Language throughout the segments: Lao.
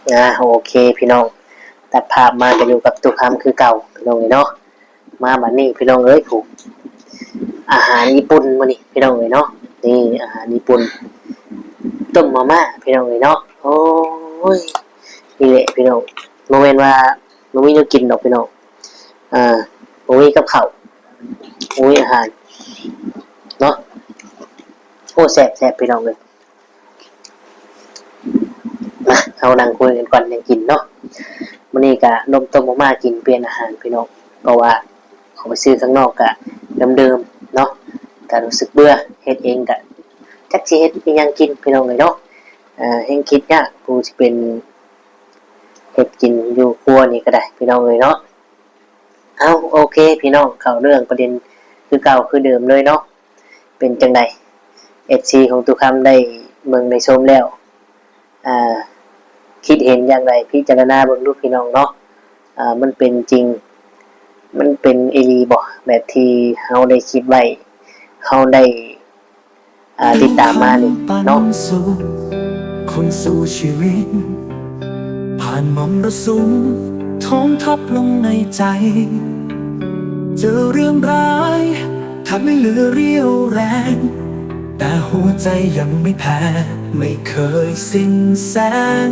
ອ່າ ໂອເຄພີ່ນ້ອງ, ຕັດພາບມາກໍຢູ່ກັບຕູ້ຄຳຄືເກົ່າພີ່ນ້ອງເອີຍເນາະ. ມາບັດນີ້ພີ່ນ້ອງເອີຍ ຜູ້ ອາຫານຍີ່ປຸ່ນມື້ນີ້ພີ່ນ້ອງເອີຍເນາະ. ນີ້ອາຫານຍີ່ປຸ່ນ ຕົ້ມມາມ່າພີ່ນ້ອງເອີຍເນາະ. ໂອ້ຍ ນີ້ແຫຼະພີ່ນ້ອງ, ບໍ່ແມ່ນວ່າບໍ່ມີແນວກິນດອກພີ່ນ້ອງ, ອ່າ ບໍ່ມີກັບເຂົ້າ ບໍ່ມີອາຫານເນາະ. ໂອ້ ແຊບໆ ພີ່ນ້ອງເອີຍ. ມາ ເຮົານັ່ງຄຸຍກັນກ່ອນ ຍັງກິນເນາະ. ມື້ນີ້ກະຕົ້ມມາມ່າກິນ ປ່ຽນອາຫານພີ່ນ້ອງ, ເພາະວ່າອອກໄປຊື້ຂ້າງນອກກະເດີມໆເນາະ, ກະຮູ້ສຶກເບື່ອ, ເຮັດເອງກະຈັກຊິເຮັດອີ່ຫຍັງກິນພີ່ນ້ອງເອີຍເນາະ. ເອີ ແຮ່ງຄິດຍາກຜູ້ຊິເປັນເຮັດກິນຢູ່ຄົວນີ້ກໍໄດ້ພີ່ນ້ອງເອີຍເນາະ. ເອົາ ໂອເຄພີ່ນ້ອງ, ເຂົ້າເລື່ອງປະເດັນຄືເກົ່າຄືເດີມເລີຍເນາະ. ເປັນຈັ່ງໃດ ເອັຟຊີ ຂອງຕູ້ຄຳ ໄດ້ເບິ່ງໄດ້ຊົມແລ້ວ ອ່າ ຄິດເຫັນຢ່າງໃດ? ພິຈາລະນາເບິ່ງດູພີ່ນ້ອງເນາະ. ອ່າ ມັນເປັນຈິງ ມັນເປັນອີ່ຫຼີບໍ່ ແບບທີ່ເຮົາໄດ້ຄິດໄວ້ ເຮົາໄດ້ ອ່າ ຕິດຕາມມານີ້ເນາະ. ຄົນສູ້ຊີວິດ ຜ່ານມໍລະສຸມ ທອງທັບລົງໃນໃຈ ເຈີເລື່ອງຮ້າຍ ແທບໄມ່ເຫຼືອຣຽວແຮງ ແຕ່ຫົວໃຈຍັງໄມ່ແພ້ ໄມ່ເຄີຍສິ້ນແສງ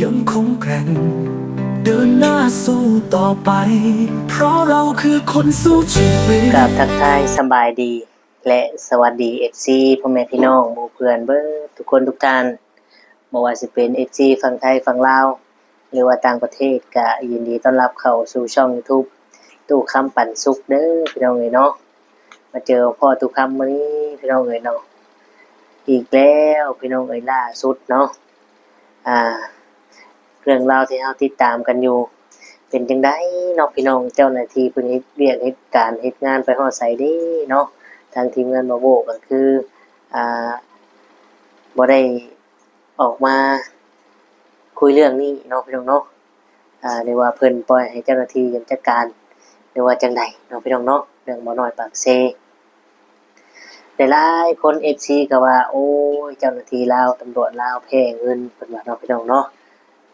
ຍັງຄົງແກ່ງ ເດີນໜ້າສູ້ຕໍ່ໄປ ເພາະເຮົາຄືຄົນສູ້ຊີວິດ. ກາບທັກທາຍສະບາຍດີ ແລະ ສະຫວັດດີ ເອັຟຊີ ພໍ່ແມ່ພີ່ນ້ອງໝູ່ເພື່ອນເບິດທຸກຄົນທຸກທ່ານ, ບໍ່ວ່າຊິເປັນ ເອັຟຊີ ຝັ່ງໄທຝັ່ງລາວ ຫຼືວ່າຕ່າງປະເທດ ກະຍິນດີຕ້ອນຮັບເຂົ້າສູ່ຊ່ອງຢູທູບຕູ້ຄຳປັນສຸກເດີພີ່ນ້ອງເອີຍເນາະ. ມາເຈີພໍ້ຕູ້ຄຳມື້ນີ້ພີ່ນ້ອງເອີຍເນາະ ອີກແລ້ວພີ່ນ້ອງເອີຍ. ລ່າສຸດເນາະ ອ່າ ເລື່ອງລາວທີ່ເຮົາຕິດຕາມກັນຢູ່ ເປັນຈັ່ງໃດເນາະພີ່ນ້ອງ? ເຈົ້າໜ້າທີ່ເພິ່ນເຮັດວຽກເຮັດການເຮັດງານໄປຮອດໃສເດ້ເນາະ? ທາງທີມງານບ່າວໂບ້ກໍຄື ອ່າ ບໍ່ໄດ້ອອກມາຄຸຍເລື່ອງນີ້ເນາະພີ່ນ້ອງເນາະ. ອ່າ ຫຼືວ່າເພິ່ນປ່ອຍໃຫ້ເຈົ້າໜ້າທີ່ເພິ່ນຈັດການ ຫຼືວ່າຈັ່ງໃດເນາະພີ່ນ້ອງເນາະ. ເລື່ອງບ່າວນ້ອຍປາກເຊ ຫຼາຍໆຄົນ ເອັຟຊີ ກໍວ່າ ໂອ້ຍ ເຈົ້າໜ້າທີ່ລາວ ຕຳຫຼວດລາວແພ້ເງິນ ເພິ່ນວ່າເນາະພີ່ນ້ອງເນາະ.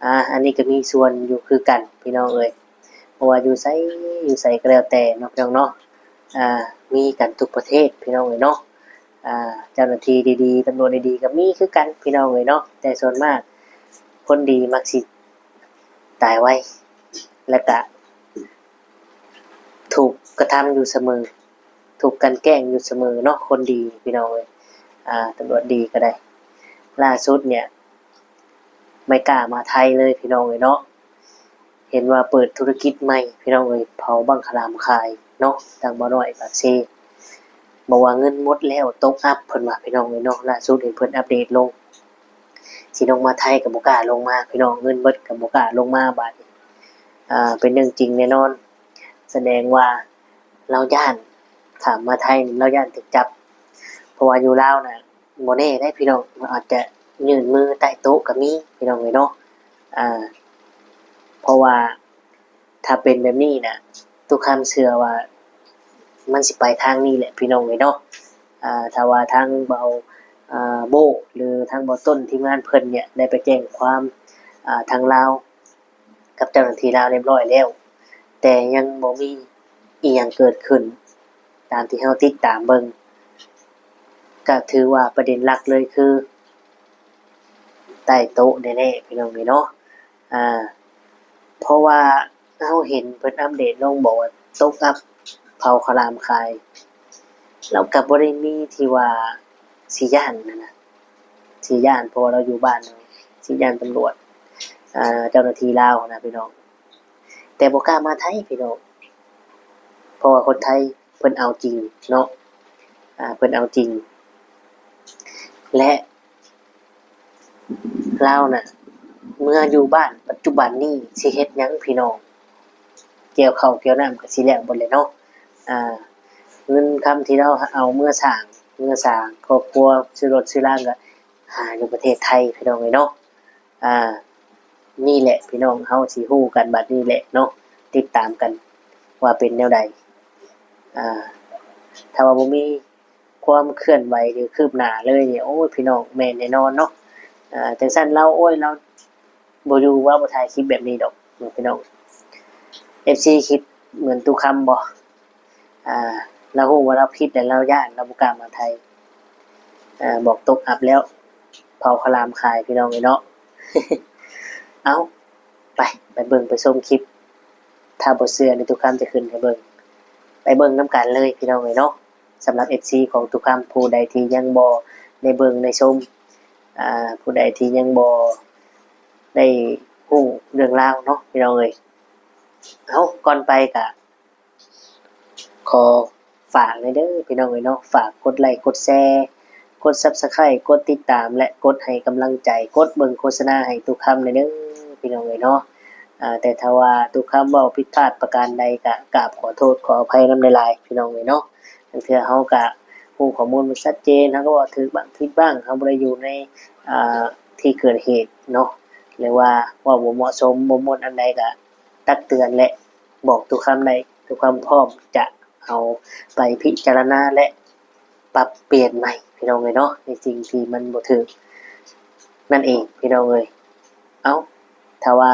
ອ່າ ອັນນີ້ກໍມີສ່ວນຢູ່ຄືກັນພີ່ນ້ອງເອີຍ, ບໍ່ວ່າຢູ່ໃສ ຢູ່ໃສກໍແລ້ວແຕ່ເນາະພີ່ນ້ອງເນາະ. ອ່າ ມີກັນທຸກປະເທດພີ່ນ້ອງເອີຍເນາະ. ອ່າ ເຈົ້າໜ້າທີ່ດີໆ ຕຳຫຼວດດີໆ ກໍມີຄືກັນພີ່ນ້ອງເອີຍເນາະ, ແຕ່ສ່ວນມາກຄົນດີມັກຊິຕາຍໄວ ແລ້ວກະ ຖືກກະທຳຢູ່ສະເໝີ, ຖືກກັ່ນແກ້ງຢູ່ສະເໝີເນາະ ຄົນດີພີ່ນ້ອງເອີຍ. ອ່າ ຕຳຫຼວດດີກໍໄດ້ ລ່າສຸດເນຍ ໄມ່ກ້າມາໄທເລີຍພີ່ນ້ອງເອີຍເນາະ. ເຫັນວ່າເປີດທຸລະກິດໃໝ່ພີ່ນ້ອງເອີຍ, ເຜົາບັ້ງຄະລາມຂາຍເນາະ ທາງບ່າວນ້ອຍປາກເຊ. ບອກວ່າເງິນໝົດແລ້ວ ຕົກອັບ ເພິ່ນວ່າພີ່ນ້ອງເອີຍເນາະ. ລ່າສຸດເຫັນເພິ່ນອັບເດດລົງ ຊິລົງມາໄທກໍບໍ່ກ້າລົງມາພີ່ນ້ອງ, ເງິນເບິດກໍບໍ່ກ້າລົງມາບາດນີ້. ອ່າ ເປັນເລື່ອງຈິງແນ່ນອນ, ສະແດງວ່າລາວຢ້ານ, ຂ້າມມາໄທນີ້ລາວຢ້ານຖືກຈັບ, ເພາະວ່າຢູ່ລາວນະ ບໍ່ແນ່ໄດ໋ພີ່ນ້ອງ, ອາດຈະຍື່ນມືໃຕ້ໂຕະກໍມີພີ່ນ້ອງເອີຍເນາະ. ອ່າ ເພາະວ່າ ຖ້າເປັນແບບນີ້ນະ ຕຸຄຳເຊື່ອວ່າມັນຊິໄປທາງນີ້ແຫຼະພີ່ນ້ອງເອີຍເນາະ. ອ່າ ຖ້າວ່າທາງບ່າວ ອ່າ ໂບ້ ຫຼືທາງບ່າວຕົ້ນ ທີມງານເພິ່ນເນຍ ໄດ້ໄປແຈ້ງຄວາມ ອ່າ ທາງລາວກັບເຈົ້າໜ້າທີ່ລາວຮຽບຮ້ອຍແລ້ວ, ແຕ່ຍັງບໍ່ມີອີ່ຫຍັງເກີດຂຶ້ນ ຕາມທີ່ເຮົາຕິດຕາມເບິ່ງ ກະຖືວ່າປະເດັນຫຼັກເລີຍຄື ໃຕ້ໂຕະແນ່ໆ ພີ່ນ້ອງເອີຍເນາະ. ອ່າ ເພາະວ່າເຮົາເຫັນເພິ່ນອັບເດດລົງ ບອກວ່າຕົກອັບ ເຜົາຄະລາມຂາຍ, ລາວກະບໍ່ໄດ້ມີທີ່ວ່າຊິຢ້ານຫັ້ນນະ, ຊິຢ້ານ ເພາະວ່າລາວຢູ່ບ້ານ ຊິຢ້ານຕຳຫຼວດ ອ່າ ເຈົ້າໜ້າທີ່ລາວຫັ້ນນະພີ່ນ້ອງ. ແຕ່ບໍ່ກ້າມາໄທພີ່ນ້ອງ ເພາະວ່າຄົນໄທເພິ່ນເອົາຈິງເນາະ, ອ່າ ເພິ່ນເອົາຈິງ ແລະ ລາວນະ ເມືອຢູ່ບ້ານປັດຈຸບັນນີ້ຊິເຮັດຫຍັງພີ່ນ້ອງ? ກ່ຽວເຂົ້າກ່ຽວນ້ຳກໍຊິແລ້ວເບິດແຫຼະເນາະ. ອ່າ ເງິນຄຳທີ່ລາວເອົາເມືອສ້າງ ເມືອສ້າງຄອບຄົວ ຊື້ລົດຊື້ລານ ກໍຫາຢູ່ປະເທດໄທພີ່ນ້ອງເອີຍເນາະ. ອ່າ ນີ້ແຫຼະພີ່ນ້ອງ ເຮົາຊິຮູ້ກັນບັດນີ້ແຫຼະເນາະ, ຕິດຕາມກັນວ່າເປັນແນວໃດ. ອ່າ ຖ້າວ່າບໍ່ມີຄວາມເຄື່ອນໄຫວ ຫຼື ຄືບໜ້າເລີຍນີ້ ໂອ້ຍ ພີ່ນ້ອງ ແມ່ນແນ່ນອນເນາະ. ອ່າ ຈັ່ງຊັ້ນລາວ ໂອ້ຍ ລາວ ບໍ່ຢູ່ວ່າບໍ່ຖ່າຍຄລິບແບບນີ້ດອກພີ່ນ້ອງ. ເອັຟຊີຄິດເໝືອນຕູ້ຄຳບໍ່? ອ່າ ລາວຮູ້ວ່າລາວຜິດແລ້ວ ລາວຢ້ານ ລາວບໍ່ກ້າມາໄທ ອ່າ ບອກຕົກອັບແລ້ວ ເຜົາເຂົ້າຫຼາມຂາຍພີ່ນ້ອງເອີຍເນາະ. ເອົ້າ ໄປ ໄປເບິ່ງໄປຊົມຄລິບ ຖ້າບໍ່ເຊື່ອນີ້ຕູ້ຄຳຈະຂຶ້ນໃຫ້ເບິ່ງ ໄປເບິ່ງນຳກັນເລີຍພີ່ນ້ອງເອີຍເນາະ. ສຳລັບເອັຟຊີຂອງຕູ້ຄຳ ຜູ້ໃດທີ່ຍັງບໍ່ໄດ້ເບິ່ງໄດ້ຊົມ ອ່າ ຜູ້ໃດທີ່ຍັງບໍ່ໄດ້ຮູ້ເລື່ອງລາວເນາະພີ່ນ້ອງເອີຍ. ເອົ້າ ກ່ອນໄປກະ ຂໍຝາກແດ່ເດີພີ່ນ້ອງເອີຍເນາະ ຝາກກົດໄລ້ກົດແຊ ກົດຊັບສະໄຄຣບ໌ ກົດຕິດຕາມ ແລະ ກົດໃຫ້ກຳລັງໃຈ ກົດເບິ່ງໂຄສະນາໃຫ້ຕູ້ຄຳແດ່ເດີພີ່ນ້ອງເອີຍເນາະ. ອ່າ ແຕ່ຖ້າວ່າຕູ້ຄຳເວົ້າຜິດພາດປະການໃດ ກະກາບຂໍໂທດຂໍອະໄພນຳຫຼາຍໆ ພີ່ນ້ອງເອີຍເນາະ. ບາງເທື່ອເຮົາກະຮູ້ຂໍ້ມູນບໍ່ຊັດເຈນ ເຮົາກະເວົ້າຖືກບ້າງຜິດບ້າງ ເຮົາບໍ່ໄດ້ຢູ່ໃນ ອ່າ ທີ່ເກີດເຫດເນາະ ຫຼືວ່າເວົ້າບໍ່ເໝາະສົມ ບໍ່ມ່ວນອັນໃດ ກະຕັກເຕືອນ ແລະ ບອກຕູ້ຄຳໄດ້ ຕູ້ຄຳພ້ອມຈະເອົາໄປພິຈາລະນາ ແລະ ປັບປ່ຽນໃໝ່ພີ່ນ້ອງເອີຍເນາະ ໃນສິ່ງທີ່ມັນບໍ່ຖືກນັ້ນເອງພີ່ນ້ອງເອີຍ. ເອົ້າ ຖ້າວ່າ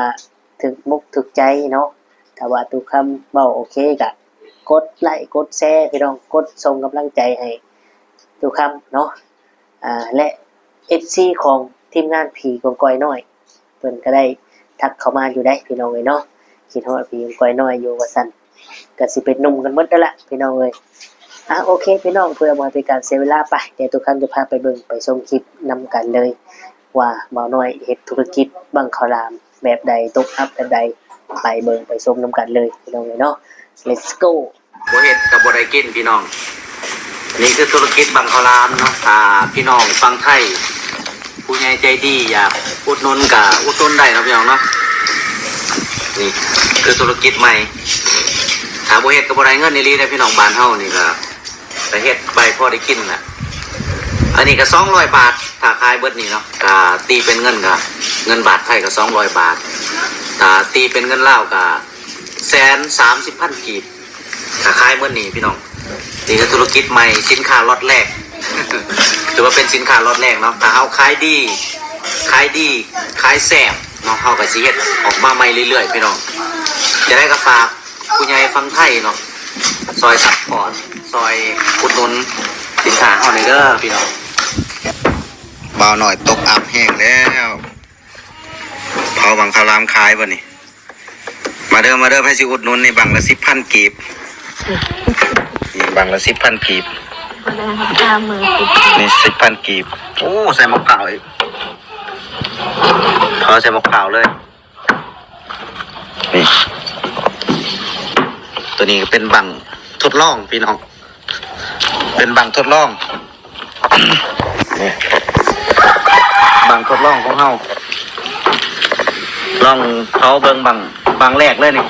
ຖືກອົກຖືກໃຈເນາະ ຖ້າວ່າຕູ້ຄຳເວົ້າໂອເຄ ກະກົດໄລ້ກົດແຊພີ່ນ້ອງ ກົດສົ່ງກຳລັງໃຈໃຫ້ຕູ້ຄຳເນາະ. ອ່າ ແລະ ເອັຟຊີຂອງທີມງານຜີກອງກອຍນ້ອຍ ເພິ່ນກະໄດ້ທັກເຂົ້າມາຢູ່ໃດ໋ພີ່ນ້ອງເອີຍເນາະ. ຄິດຮອດຜີກອງກອຍນ້ອຍຢູ່ວ່າຊັ້ນ ກະຊິເປັນໜຸ່ມກັນໝົດແລ້ວລະພີ່ນ້ອງເອີຍ. ອ່າ ໂອເຄພີ່ນ້ອງ ເພື່ອບໍ່ໃຫ້ເປັນການເສຍເວລາ ໄປ ດຽວຕູ້ຄຳຈະພາໄປເບິ່ງໄປຊົມຄລິບນຳກັນເລີຍ ວ່າບ່າວນ້ອຍເຮັດທຸລະກິດບັ້ງເຂົ້າຫຼາມແບບໃດ ຕົກອັບແບບໃດ ໄປເບິ່ງໄປຊົມນຳກັນເລີຍພີ່ນ້ອງເອີຍເນາະ. Let's go. ບໍ່ເຮັດກະບໍ່ໄດ້ກິນພີ່ນ້ອງ. ນີ້ຄືທຸລະກິດບັ້ງເຂົ້າຫຼາມເນາະ. ຖ້າພີ່ນ້ອງຝັ່ງໄທ ຜູ້ໃຫຍ່ໃຈດີຢາກອຸດໜູນກະອຸດໜູນໄດ້ເນາະພີ່ນ້ອງເນາະ. ນີ້ຄືທຸລະກິດໃໝ່ ຖ້າບໍ່ເຮັດກະບໍ່ໄດ້ເງິນອີ່ຫຼີເດ້ພີ່ນ້ອງ. ບ້ານເຮົານີ້ກະ ກະເຮັດໄປພໍໄດ້ກິນລະ. ອັນນີ້ກະສອງຮ້ອຍບາດ ຖ້າຂາຍເບິດນີ້ເນາະ ກະຕີເປັນເງິນກະ ເງິນບາດໄທກະສອງຮ້ອຍບາດ ຖ້າຕີເປັນເງິນລາວກະແສນສາມສິບພັນກີບ ຖ້າຂາຍເບິດນີ້ພີ່ນ້ອງ. ນີ້ຄືທຸລະກິດໃໝ່ ສິນຄ້າລັອດແລກ ຖືວ່າເປັນສິນຄ້າລັອດແລກເນາະ. ຖ້າເຮົາຂາຍດີ ຂາຍດີ ຂາຍແຊບເນາະ ເຮົາກະຊິເຮັດອອກມາໃໝ່ເລື້ອຍໆພີ່ນ້ອງ. ຈະໄດ້ກະຝາກ ຜູ້ໃຫຍ່ຝັ່ງໄທເນາະ ຊ່ອຍຊັບພອດ ຊ່ອຍອຸດໜູນສິນຄ້າເຮົາແດ່ເດີພີ່ນ້ອງ. ບ່າວນ້ອຍຕົກອັບແຮງແລ້ວ ເຜົາບັ້ງເຂົ້າຫຼາມຂາຍບາດນີ້. ມາເດີ ມາເດີ ໃຜຊິອຸດໜູນນີ້ ບັ້ງລະສິບພັນກີບ ນີ້ບັ້ງລະສິບພັນກີບ ບໍ່ໄດ້ຮັບຄ່າມື້ ນີ້ສິບພັນກີບ. ໂອ້ ໃສ່ໝາກພ້າວອີກ ເຜົາໃສ່ໝາກພ້າວເລີຍ. ນີ້ ໂຕນີ້ກະເປັນບັ້ງທົດລອງພີ່ນ້ອງ ເປັນບັ້ງທົດລອງ ນີ້ ບັ້ງທົດລອງຂອງເຮົາ ລອງເຜົາເບິ່ງບັ້ງ ບັ້ງແລກເລີຍນີ້.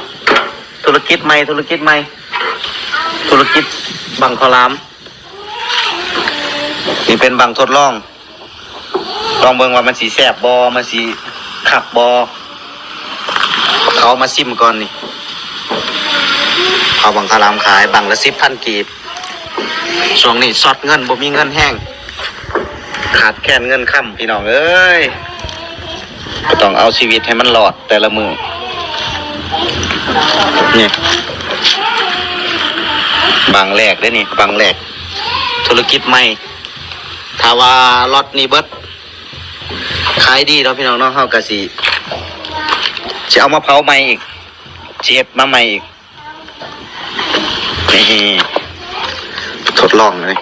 ທຸລະກິດໃໝ່ ທຸລະກິດໃໝ່ ທຸລະກິດບັ້ງເຂົ້າຫຼາມ. ນີ້ເປັນບັ້ງທົດລອງ ລອງເບິ່ງວ່າມັນຊິແຊບບໍ່ ມັນຊິຄັກບໍ່. ເຂົາມາຊິມກ່ອນນີ້ ເຂົາບັ້ງເຂົ້າຫຼາມຂາຍບັ້ງລະສິບພັນກີບ. ຊ່ວງນີ້ຊັອດເງິນ ບໍ່ມີເງິນແຮງ ຂາດແຄນເງິນຄຳ ພີ່ນ້ອງເອີຍ. ກະຕ້ອງເອົາຊີວິດໃຫ້ມັນລອດແຕ່ລະມື້. ນີ້ ບັ້ງແລກເດ້ນີ້ ບັ້ງແລກ ທຸລະກິດໃໝ່. ຖ້າວ່າລັອດນີ້ເບິດ ຂາຍດີເນາະພີ່ນ້ອງເນາະ ເຮົາກະຊິ ຊິເອົາມາເຜົາໃໝ່ອີກ ຊິເຮັດມາໃໝ່ອີກ. ນີ້ ທົດລອງເລີຍ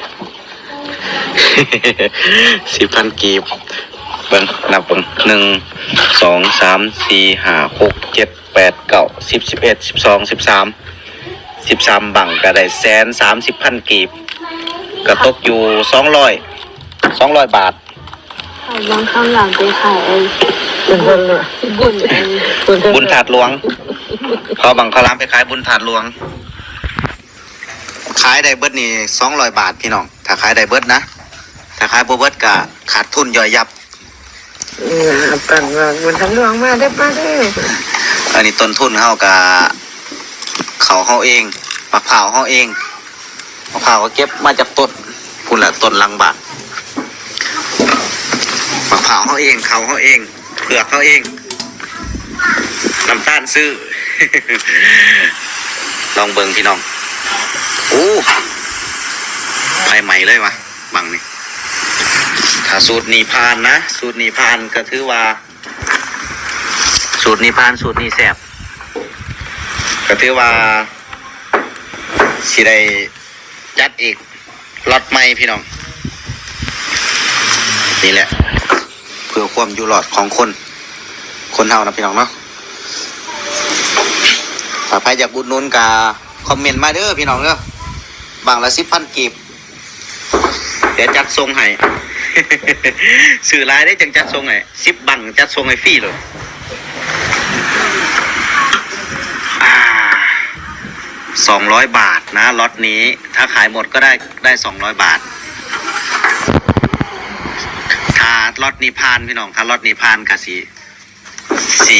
ສິບພັນກີບ. ເບິ່ງ ນັບເບິ່ງ ໜຶ່ງ ສອງ ສາມ ສີ່ ຫ້າ ຫົກ ເຈັດ ແປດ ເກົ້າ ສິບ ສິບເອັດ ສິບສອງ ສິບສາມ ສິບສາມບັ້ງ ກະໄດ້ແສນສາມສິບພັນກີບ ກະຕົກຢູ່ສອງຮ້ອຍ ສອງຮ້ອຍບາດ. ເອົາບັ້ງເຂົ້າຫຼາມໄປຂາຍ ບຸນທາດຫຼວງ ບຸນທາດຫຼວງ ເອົາບັ້ງເຂົ້າຫຼາມໄປຂາຍບຸນທາດຫຼວງ. ຂາຍໄດ້ເບິດນີ້ສອງຮ້ອຍບາດພີ່ນ້ອງ ຖ້າຂາຍໄດ້ເບິດນະ. ຖ້າຂາຍບໍ່ເບິດກະຂາດທຶນຍ່ອຍຍັບ. ເອີ ປັນວ່າບຸນທາດຫຼວງມາເດີປ້າເດີ. ອັນນີ້ຕົ້ນທຶນເຮົາກະ ເຂົ້າເຮົາເອງ ໝາກພ້າວເຮົາເອງ ໝາກພ້າວກະເກັບມາຈາກຕົ້ນ ພຸ້ນລະ ຕົ້ນຫຼັງບ້ານ. ໝາກພ້າວເຮົາເອງ ເຂົ້າເຮົາເອງ ເຜືອກເຮົາເອງ. ນ້ຳຕານຊື້ ລອງເບິ່ງພີ່ນ້ອງ. ໂອ້ ໄຟໄໝ້ເລີຍວະ ບັງນີ້. ຖ້າສູດນີ້ຜ່ານນະ ສູດນີ້ຜ່ານ ກໍຖືວ່າ ສູດນີ້ຜ່ານ ສູດນີ້ແຊບ ກໍຖືວ່າຊິໄດ້ຈັດອີກລັອດໃໝ່ພີ່ນ້ອງ. ນີ້ແຫຼະ ເພື່ອຄວາມຢູ່ລອດຂອງຄົນ ຄົນເຮົານະພີ່ນ້ອງເນາະ. ຖ້າໃຜຢາກອຸດໜູນກໍຄອມເມັນມາເດີພີ່ນ້ອງເດີ ບັງລະສິບພັນກີບ. ດຽວຈັດສົ່ງໃຫ້ ຊື້ຫຼາຍເດ້ ຈັ່ງຈັດສົ່ງໃຫ້ ສິບບັງ ຈັດສົ່ງໃຫ້ຟຣີໂລດ. ອ່າ ສອງຮ້ອຍບາດນະ ລັອດນີ້ ຖ້າຂາຍໝົດກໍໄດ້ ໄດ້ສອງຮ້ອຍບາດ. ຖ້າລັອດນີ້ຜ່ານ ພີ່ນ້ອງ ຖ້າລັອດນີ້ຜ່ານກໍຊິ ຊິ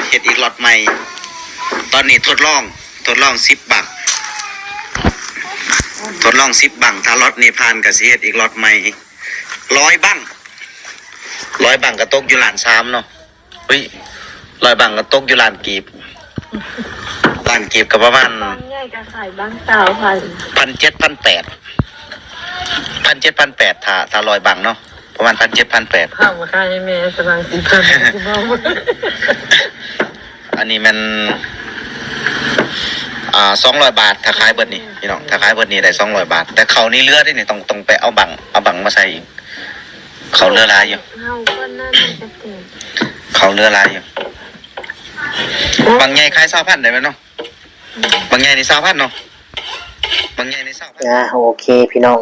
ເຮັດອີກລັອດໃໝ່. ຕອນນີ້ທົດລອງ ທົດລອງສິບບັງ ທົດລອງສິບບັງ. ຖ້າລັອດນີ້ຜ່ານກໍຊິເຮັດອີກລັອດໃໝ່ ຮ້ອຍບັງ ຮ້ອຍບັງກໍຕົກຢູ່ລ້ານສາມເນາະ. ອຸ້ຍ ຮ້ອຍບັງກໍຕົກຢູ່ລ້ານກີບ ລ້ານກີບກໍປະມານ ບັງໃຫຍ່ກໍຂາຍບັງຊາວພັນ ພັນເຈັດ ພັນແປດ ພັນເຈັດ ພັນແປດ ຖ້າ ຖ້າຮ້ອຍບັງເນາະ ປະມານພັນເຈັດ ພັນແປດ. ເອົາມາຂາຍໃຫ້ແມ່ສະບັງສີ່ພັນ ຊິເວົ້າ ອັນນີ້ແມ່ນ ອ່າ ສອງຮ້ອຍບາດ ຖ້າຂາຍເບິດນີ້ພີ່ນ້ອງ ຖ້າຂາຍເບິດນີ້ໄດ້ສອງຮ້ອຍບາດ. ແຕ່ເຂົ້ານີ້ເຫຼືອເດ້ນີ້ ຕ້ອງ ຕ້ອງໄປເອົາບັງ ເອົາບັງມາໃສ່ອີກ ເຂົ້າເຫຼືອຫຼາຍຢູ່ ເຮົາກ່ອນໜ້ານີ້ຈັກເທື່ອ ເຂົ້າເຫຼືອຫຼາຍຢູ່. ບັງໃຫຍ່ຂາຍຊາວພັນໄດ້ແມ່ນເນາະ ບັງໃຫຍ່ນີ້ຊາວພັນເນາະ ບັງໃຫຍ່ນີ້ຊາວພັນ. ອ່າ ໂອເຄພີ່ນ້ອງ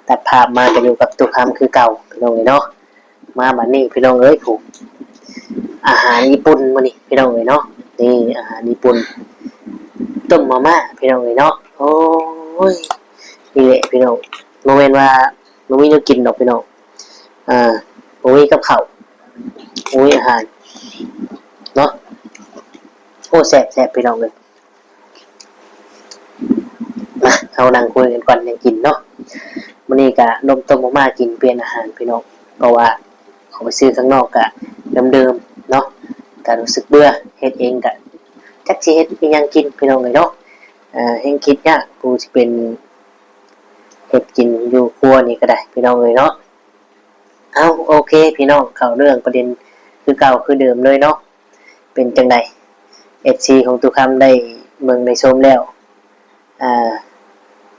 ຕັດພາບມາກໍຢູ່ກັບຕູ້ຄຳຄືເກົ່າພີ່ນ້ອງເອີຍເນາະ. ມາບັດນີ້ພີ່ນ້ອງເອີຍ ຜູ້ ອາຫານຍີ່ປຸ່ນມື້ນີ້ພີ່ນ້ອງເອີຍເນາະ. ນີ້ອາຫານຍີ່ປຸ່ນ ຕົ້ມມາມ່າພີ່ນ້ອງເອີຍເນາະ. ໂອ້ຍ ນີ້ແຫຼະພີ່ນ້ອງ ບໍ່ແມ່ນວ່າບໍ່ມີແນວກິນດອກພີ່ນ້ອງ ອ່າ ບໍ່ມີກັບເຂົ້າ ບໍ່ມີອາຫານເນາະ. ໂອ້ ແຊບໆ ພີ່ນ້ອງເອີຍ. ມາ ເຮົານັ່ງຄຸຍກັນກ່ອນ ຍັງກິນເນາະ. ມື້ນີ້ກະລົມຕົ້ມມາມ່າກິນ ປ່ຽນອາຫານພີ່ນ້ອງ ເພາະວ່າອອກໄປຊື້ຂ້າງນອກກະເດີມໆເນາະ ກະຮູ້ສຶກເບື່ອ ເຮັດເອງກະຈັກຊິເຮັດອີ່ຫຍັງກິນພີ່ນ້ອງເອີຍເນາະ. ເອີ ແຮ່ງຄິດຍາກຜູ້ຊິເປັນເຮັດກິນຢູ່ຄົວນີ້ກະໄດ້ພີ່ນ້ອງເອີຍເນາະ. ເອົາ ໂອເຄພີ່ນ້ອງ ເຂົ້າເລື່ອງປະເດັນຄືເກົ່າຄືເດີມເລີຍເນາະ. ເປັນຈັ່ງໃດ ເອັຟຊີ ຂອງຕູ້ຄຳໄດ້ເບິ່ງໄດ້ຊົມແລ້ວ ອ່າ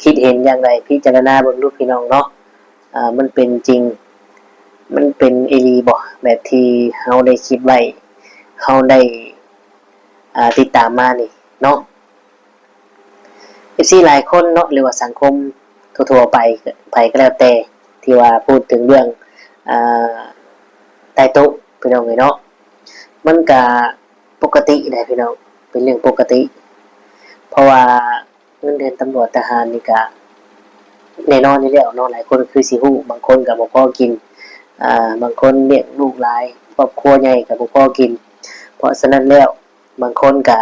ຄິດເຫັນຢ່າງໃດ ພິຈາລະນາເບິ່ງດູພີ່ນ້ອງເນາະ. ອ່າ ມັນເປັນຈິງ ມັນເປັນອີ່ຫຼີບໍ່ ແບບທີ່ເຮົາໄດ້ຄິດໄວ້ ເຮົາໄດ້ ອ່າ ຕິດຕາມມານີ້ເນາະ. ເອັຟຊີຫຼາຍຄົນເນາະ ຫຼືວ່າສັງຄົມທົ່ວໆໄປ ໃຜກໍແລ້ວແຕ່ ທີ່ວ່າພູດເຖິງເລື່ອງ ອ່າ ໃຕ້ໂຕະພີ່ນ້ອງເອີຍເນາະ ມັນກະປົກກະຕິໄດ໋ພີ່ນ້ອງ ເປັນເລື່ອງປົກກະຕິ ເພາະວ່າເງິນເດືອນຕຳຫຼວດທະຫານນີ້ກະແນ່ນອນຢູ່ແລ້ວເນາະ. ຫຼາຍຄົນຄືຊິຮູ້ ບາງຄົນກະບໍ່ພໍກິນ ອ່າ ບາງຄົນລ້ຽງລູກຫຼາຍ ຄອບຄົວໃຫຍ່ກະບໍ່ພໍກິນ. ເພາະສະນັ້ນແລ້ວ ບາງຄົນກະ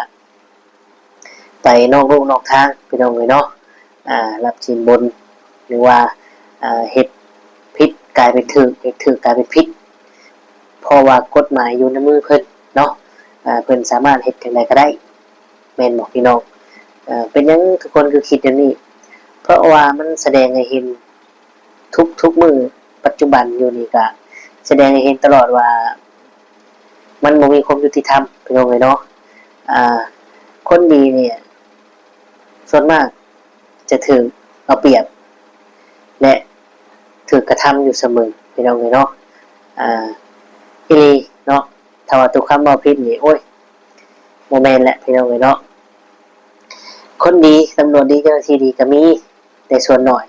ໄປນອກລູກນອກທາງພີ່ນ້ອງເອີຍເນາະ ອ່າ ຮັບສິນບົນ ຫຼືວ່າ ອ່າ ເຮັດຜິດກາຍເປັນຖືກ ເຮັດຖືກກາຍເປັນຜິດ ເພາະວ່າກົດໝາຍຢູ່ໃນມືເພິ່ນເນາະ ອ່າ ເພິ່ນສາມາດເຮັດຈັ່ງໃດກໍໄດ້ ແມ່ນບໍ່ພີ່ນ້ອງ? ເປັນຫຍັງທຸກຄົນຄືຄິດແນວນີ້? ເພາະວ່າມັນສະແດງໃຫ້ເຫັນ ທຸກໆມື້ປັດຈຸບັນຢູ່ນີ້ກະສະແດງໃຫ້ເຫັນຕະຫຼອດວ່າ ມັນບໍ່ມີຄວາມຍຸຕິທຳພີ່ນ້ອງເອີຍເນາະ. ອ່າ ຄົນດີນີ້ສ່ວນມາກຈະຖືກເອົາປຽບ ແລະ ຖືກກະທຳຢູ່ສະເໝີພີ່ນ້ອງເອີຍເນາະ. ອ່າ ອີ່ຫຼີເນາະ ຖ້າວ່າຕຸຄຳເວົ້າຜິດນີ້ ໂອ້ຍ ບໍ່ແມ່ນແຫຼະພີ່ນ້ອງເອີຍເນາະ. ຄົນດີ ຕຳຫຼວດດີ ເຈົ້າໜ້າທີ່ດີກະມີ ແຕ່ສ່ວນໜ້ອຍ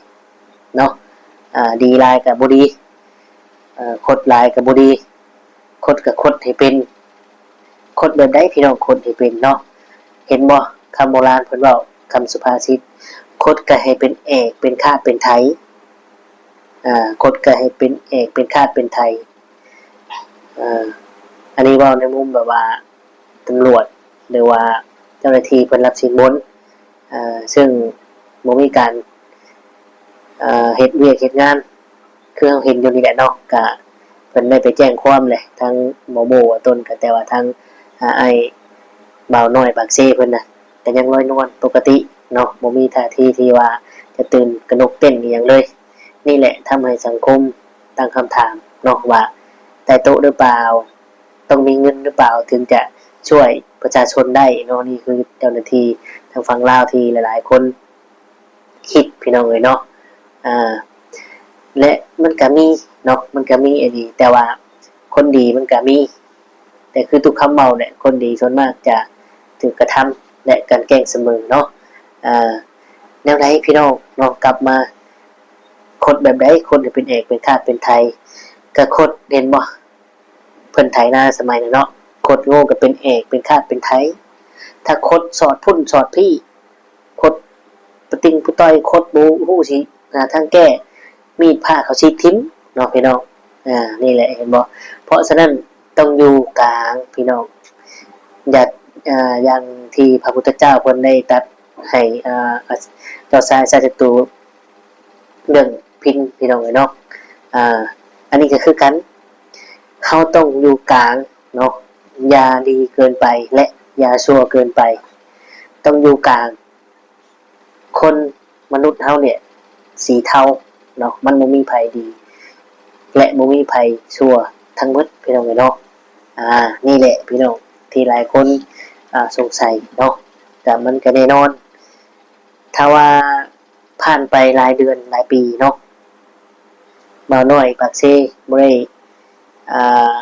ເນາະ. ອ່າ ດີຫຼາຍກະບໍ່ດີ ເອີ ຄົດຫຼາຍກະບໍ່ດີ ຄົດກະຄົດໃຫ້ເປັນ ຄົດແບບໃດພີ່ນ້ອງ ຄົດໃຫ້ເປັນເນາະ. ເຫັນບໍ່ ຄຳໂບລານເພິ່ນເວົ້າ ຄຳສຸພາສິດ ຄົດກະໃຫ້ເປັນແອກເປັນຄາດເປັນໄຖ ອ່າ ຄົດກະໃຫ້ເປັນແອກເປັນຄາດເປັນໄຖ. ເອີ ອັນນີ້ເວົ້າໃນມຸມແບບວ່າ ຕຳຫຼວດ ຫຼືວ່າເຈົ້າໜ້າທີ່ເພິ່ນຮັບສິນບົນ ເອີ ເຊິ່ງບໍ່ມີການ ເອີ ເຮັດວຽກເຮັດງານ ຄືເຮົາເຫັນຢູ່ນີ້ແຫຼະເນາະ. ກະເພິ່ນໄດ້ໄປແຈ້ງຄວາມແຫຼະ ທາງໝໍໂບ້ວ່າຕົນ ກະແຕ່ວ່າທາງ ອ້າຍບ່າວນ້ອຍປາກເຊເພິ່ນນະ ກໍຍັງລອຍນວນປົກກະຕິເນາະ, ບໍ່ມີທ່າທີທີ່ວ່າຈະຕື່ນກະໜົກເຕັ້ນອີ່ຫຍັງເລີຍ. ນີ້ແຫຼະທຳໃຫ້ສັງຄົມຕັ້ງຄຳຖາມເນາະວ່າ ໃຕ້ໂຕະຫຼືເປົ່າ? ຕ້ອງມີເງິນຫຼືເປົ່າ ເຖິງຈະຊ່ວຍປະຊາຊົນໄດ້ເນາະ? ນີ້ຄືເຈົ້າໜ້າທີ່ທາງຝັ່ງລາວທີ່ຫຼາຍໆຄົນ ຄິດພີ່ນ້ອງເອີຍເນາະ. ອ່າ ແລະມັນກະມີເນາະ ມັນກະມີອີ່ຫຼີ ແຕ່ວ່າຄົນດີມັນກະມີ ແຕ່ຄືຕຸຄຳເວົ້າແຫຼະ ຄົນດີສ່ວນມາກຈະຖືກກະທຳ ແລະກັນແກ້ງສະເໝີເນາະ. ອ່າ ແນວໃດພີ່ນ້ອງເນາະ ກັບມາ ຄົດແບບໃດ ຄົດໃຫ້ເປັນແອກເປັນຄາດເປັນໄທ ກະຄົດ ເຫັນບໍ່ ເພິ່ນໄຖນາສະໄໝນັ້ນເນາະ ຄົດໂງ່ກໍເປັນແອກເປັນຄາດເປັນໄທ ຖ້າຄົດສອດພຸ້ນສອດພີ້ ຄົດປະຕິງປະຕ່ອຍ ຄົດບໍ່ຮູ້ຊິຫາທາງແກ້ ມີດພ້າເຂົາສີກຖິ້ມເນາະພີ່ນ້ອງ. ອ່າ ນີ້ແຫຼະ ເຫັນບໍ່? ເພາະສະນັ້ນຕ້ອງຢູ່ກາງພີ່ນ້ອງ. ຢ່າ ອ່າ ຢ່າງທີ່ພະພຸດທະເຈົ້າເພິ່ນໄດ້ຕັດໃຫ້ ອ່າ ເຈົ້າຊາຍຊາດສັດຕູ ເລື່ອງພິນພີ່ນ້ອງເອີຍເນາະ. ອ່າ ອັນນີ້ກໍຄືກັນ ເຮົາຕ້ອງຢູ່ກາງເນາະ ຢ່າດີເກີນໄປ ແລະຢ່າຊົ່ວເກີນໄປ ຕ້ອງຢູ່ກາງ. ຄົນມະນຸດເຮົານີ້ສີເທົາເນາະ ມັນບໍ່ມີໃຜດີ ແລະບໍ່ມີໃຜຊົ່ວທັງໝົດພີ່ນ້ອງເອີຍເນາະ. ອ່າ ນີ້ແຫຼະພີ່ນ້ອງ ທີ່ຫຼາຍຄົນ ອ່າ ສົງໄສເນາະ ກະມັນກະແນ່ນອນ ຖ້າວ່າຜ່ານໄປຫຼາຍເດືອນຫຼາຍປີເນາະ ບ່າວນ້ອຍປາກເຊບໍ່ໄດ້ ອ່າ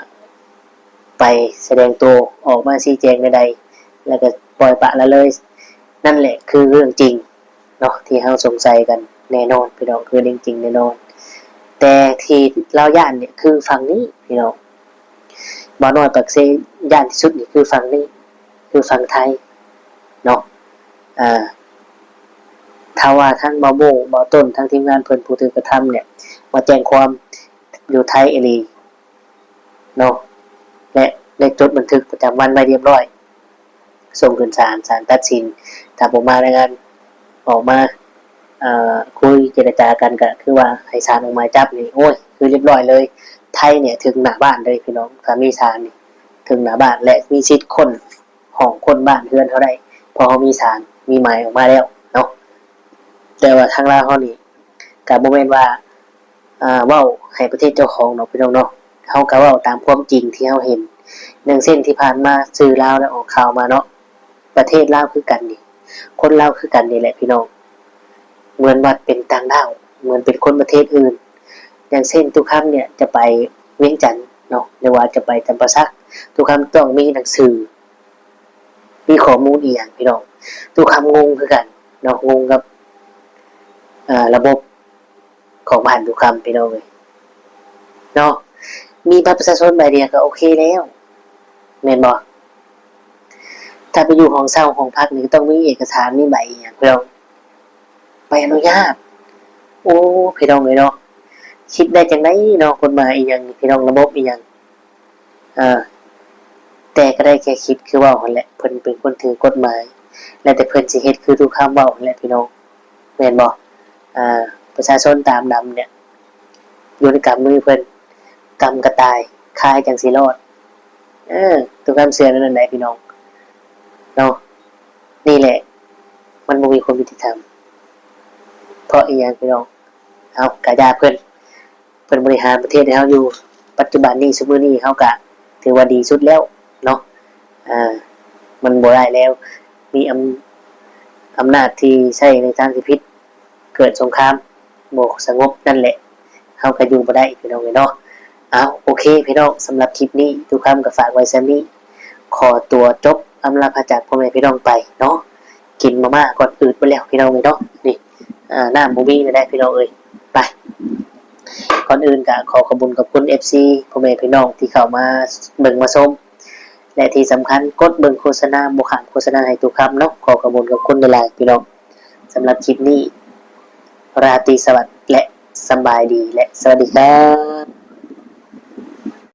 ໄປສະແດງໂຕອອກມາຊີ້ແຈງໃດໆ ແລ້ວກໍປ່ອຍປະລະເລີຍ. ນັ້ນແຫຼະຄືເລື່ອງຈິງເນາະ ທີ່ເຮົາສົງໄສກັນແນ່ນອນພີ່ນ້ອງ ຄືເລື່ອງຈິງແນ່ນອນ. ແຕ່ທີ່ລາວຢ້ານນີ້ຄືຝັ່ງນີ້ພີ່ນ້ອງ ບ່າວນ້ອຍປາກເຊຢ້ານທີ່ສຸດນີ້ຄືຝັ່ງນີ້ ຄືຝັ່ງໄທເນາະ. ອ່າ ຖ້າວ່າທາງບ່າວໂມ ບ່າວຕົ້ນ ທາງທີມງານເພິ່ນຜູ້ຖືກກະທຳນີ້ ມາແຈ້ງຄວາມຢູ່ໄທອີ່ຫຼີເນາະ ແລະໄດ້ຈົດບັນທຶກປະຈຳວັນໄວ້ລຽບລ້ອຍ ສົ່ງຂຶ້ນສານ ສານຕັດສິນ ຖ້າບໍ່ມາລາຍງານອອກມາ ເອີ ຄຸຍເຈລະຈາກັນ ກະຄືວ່າໃຫ້ສານອອກໝາຍຈັບນີ້ ໂອ້ຍ ຄືລຽບລ້ອຍເລີຍ. ໄທນີ້ເຖິງໜ້າບ້ານເລີຍພີ່ນ້ອງ ຖ້າມີສານນີ້ເຖິງໜ້າບ້ານ ແລະມີສິດຄົ້ນຫ້ອງ ຄົ້ນບ້ານເຮືອນເຮົາໄດ້ ເພາະເຮົາມີສານ ມີໝາຍອອກມາແລ້ວເນາະ. ແຕ່ວ່າທາງລາວເຮົານີ້ ກະບໍ່ແມ່ນວ່າ ອ່າ ເວົ້າໃຫ້ປະເທດເຈົ້າຂອງເນາະພີ່ນ້ອງເນາະ ເຮົາກະເວົ້າຕາມຄວາມຈິງທີ່ເຮົາເຫັນ. ຢ່າງເຊັ່ນທີ່ຜ່ານມາສື່ລາວໄດ້ອອກຂ່າວມາເນາະ ປະເທດລາວຄືກັນນີ້ ຄົນລາວຄືກັນນີ້ແຫຼະພີ່ນ້ອງ ເໝືອນວ່າເປັນຕ່າງດ້າວ ເໝືອນເປັນຄົນປະເທດອື່ນ. ຢ່າງເຊັ່ນຕຸຄຳນີ້ຈະໄປວຽງຈັນເນາະ ຫຼືວ່າຈະໄປຈຳປາສັກ ຕຸຄຳຕ້ອງມີໜັງສື ມີຂໍ້ມູນອີ່ຫຍັງພີ່ນ້ອງ ຕຸຄຳງົງຄືກັນເນາະ ງົງກັບ ເອີ ລະບົບຂອງບ້ານຕຸຄຳພີ່ນ້ອງເອີຍເນາະ. ມີບັດປະຊາຊົນໃບດຽວກໍໂອເຄແລ້ວ ແມ່ນບໍ່? ຖ້າໄປຢູ່ຫ້ອງເຊົ່າຫ້ອງພັກນີ້ ກໍຕ້ອງມີເອກະສານ ມີໃບອີ່ຫຍັງພີ່ນ້ອງ ໃບອະນຸຍາດ. ໂອ້ ພີ່ນ້ອງເອີຍເນາະ ຄິດໄດ້ຈັ່ງໃດເນາະ ກົດໝາຍອີ່ຫຍັງນີ້ພີ່ນ້ອງ ລະບົບອີ່ຫຍັງ. ເອີ ແຕ່ກໍໄດ້ແຄ່ຄິດຄືເວົ້າຫັ້ນແຫຼະ ເພິ່ນເປັນຄົນຖືກົດໝາຍ ແລ້ວແຕ່ເພິ່ນຊິເຮັດຄືຕຸຄຳເວົ້າຫັ້ນແຫຼະພີ່ນ້ອງ ແມ່ນບໍ່? ອ່າ ປະຊາຊົນຕາມດຳນີ້ ຢູ່ໃນກຳມືເພິ່ນ ກຳກະຕ່າຍ ຄາຍຈັ່ງຊິລອດ. ເອີ ຕຸຄຳເຊື່ອແນວນັ້ນໃດ໋ພີ່ນ້ອງເນາະ. ນີ້ແຫຼະ ມັນບໍ່ມີຄວາມຍຸຕິທຳ ເພາະອີ່ຫຍັງພີ່ນ້ອງ? ເອົາ ກະຢ່າເພິ່ນ ເພິ່ນບໍລິຫານປະເທດໃຫ້ເຮົາຢູ່ປັດຈຸບັນນີ້ ຊຸມມື້ນີ້ເຮົາກະຖືວ່າດີສຸດແລ້ວເນາະ. ອ່າ ມັນບໍ່ໄດ້ແລ້ວ ມີອຳ ອຳນາດທີ່ໃຊ້ໃນທາງທີ່ຜິດ ເກີດສົງຄາມບໍ່ສະຫງົບ ນັ້ນແຫຼະ ເຮົາກະຢູ່ບໍ່ໄດ້ພີ່ນ້ອງເອີຍເນາະ. ເອົາ ໂອເຄພີ່ນ້ອງ ສຳລັບຄລິບນີ້ ຕຸຄຳກໍຝາກໄວ້ສ່ຳນີ້ ຂໍຕົວຈົບອຳລາພາຈາກພໍ່ແມ່ພີ່ນ້ອງໄປເນາະ. ກິນມາມ່າກ່ອນ ອືດໝົດແລ້ວພີ່ນ້ອງເອີຍເນາະ. ນີ້ ອ່າ ນ້ຳບໍ່ມີແລ້ວເດ້ພີ່ນ້ອງເອີຍ. ໄປ ກ່ອນອື່ນກະຂໍຂອບບຸນຂອບຄຸນເອັຟຊີ ພໍ່ແມ່ພີ່ນ້ອງທີ່ເຂົ້າມາເບິ່ງມາຊົມ ແລະທີ່ສຳຄັນກົດເບິ່ງໂຄສະນາ ບໍ່ຂ້າມໂຄສະນາໃຫ້ຕຸຄຳເນາະ. ຂໍຂອບບຸນຂອບຄຸນຫຼາຍໆພີ່ນ້ອງ. ສຳລັບຄລິບນີ້ ລາຕີສະຫວັດ ແລະ ສະບາຍດີ ແລະ ສະຫວັດດີຄັບ.